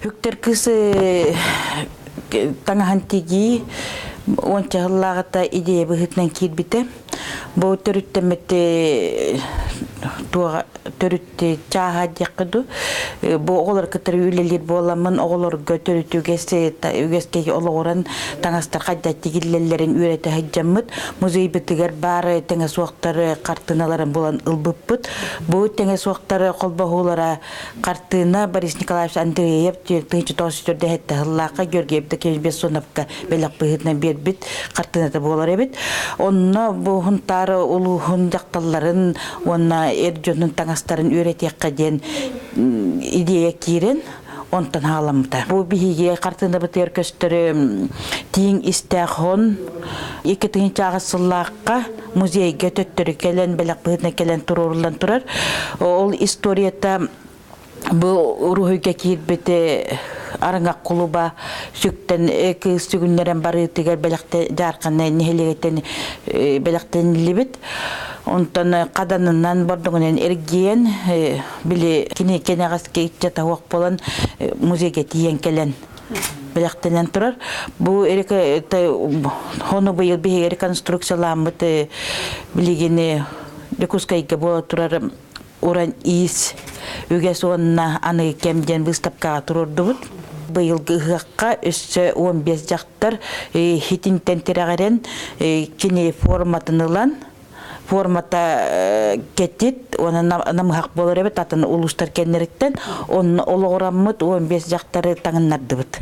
Бүктэр кыыс таҥаһын тигии уонча сыллааҕыта идея быһыытынан киирбитэ. Бу төрүттэммит туоҕа төрүт чааһа диэххэ дуу. Бу оҕолор кытары үлэлиир буоламмын оҕолорго төрүт үгэс үгэскэ олоҕуран таҥастар хайдах тигиллэллэрин үөрэтэ сылдьаммыт музейбытыгар баар тэҥэ суохтар хартыыналарын булан ылбыппыт. Бу тэҥэ суохтар холбоһуулара хартыына Борис Николаевич Андреев 1947 сыллаахха Георгий Евдокимович Бессоновка бэлэх быһыытынан биэрбит хартыыната буолар эбит. Онно бу Хунтаар улууһун дьахталларын уонна эр дьонун таҥастарын үөрэтиэххэ диэн идея киирэн онтон хаҕаламмыта. Бу биһиги хартыынабытыгар көстөр тииҥ истээх хон 2008 сыллаахха музейга төттөрү кэлэн бэлэх быһыытынан кэлэн туруоруллан турар. Ол историята бу уруһуйга киирбит Арыҥах кулуба сүктэн кыыс сүгүннэрэн барыытыгар бэлэхтэ Дьаарханы нэһилиэгиттэн бэлэхтэниллибит. Онтон хаданынан бордоҥунан эргийэн били кини кэнэҕэски иччэ таһуох буолан музейга тиийэн кэлэн бэлэхтэнэн турар. Бу хону быйыл биһиги реконструкцияламмыт билигини Дьокуускайга буола турар уран иис үгэс уонна аныгы кэм диэн быыстапкаҕа туруордубут. Быйылгы ыһыахха өссө 15 дьахтар хитинтэн тирэҕирэн кини форматын ылан формата кэтит уонна намыһах буолар эбит атын улуустар кэннэриттэн онно олоҕураммыт 15 дьахтары таҥыннардыбыт.